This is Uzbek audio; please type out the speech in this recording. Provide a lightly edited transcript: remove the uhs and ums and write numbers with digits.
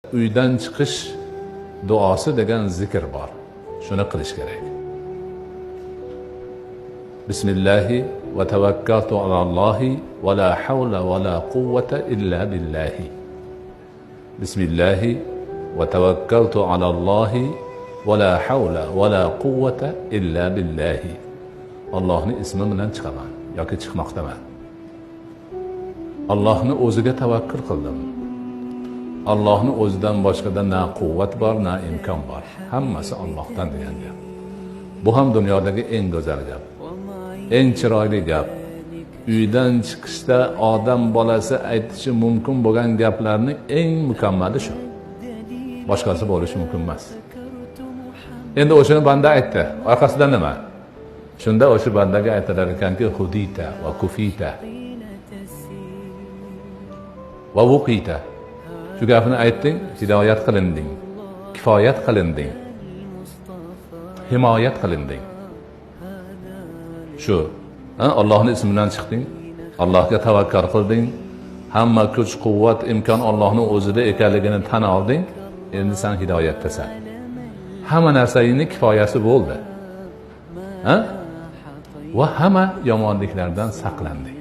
Uydan chiqish duosi degan zikr bor. Shuni qilish kerak. Bismillahi va tavakkaltu alallohi va la havla va la quvvata illa billahi. Bismillahi va tavakkaltu alallohi va la havla va la quvvata illa billahi. Allohning ismi bilan chiqaman yoki chiqmoqdaman. Allohni o'ziga tavakkul qildim. Allohni o'zidan boshqada na quvvat bor, na imkon bor. Hammasi Allohdan degan gap. Bu ham dunyodagi eng go'zal gap. Eng chiroyli gap. Uydan chiqishda odam bolasi aytishi mumkin bo'lgan gaplarning eng mukammali shu. Boshqasi bo'lishi mumkin emas. Endi o'shani banda aytdi. Orqasidan nima? Shunda o'sha bandaga aytilar ekanki, hudita va kufita va vuqita. Shu gapni aytding, hidoyat qilinding, kifoyat qilinding, himoyat qilinding. Shu, Allohning ismi bilan chiqding, Allohga tavakkal qilding, hamma kuch, quvvat, imkon Allohning o'zida ekanligini tan olding, endi sen hidoyatdasan. Hamma narsangning kifoyasi bo'ldi. Ha? Va hamma yomonliklardan saqlanding.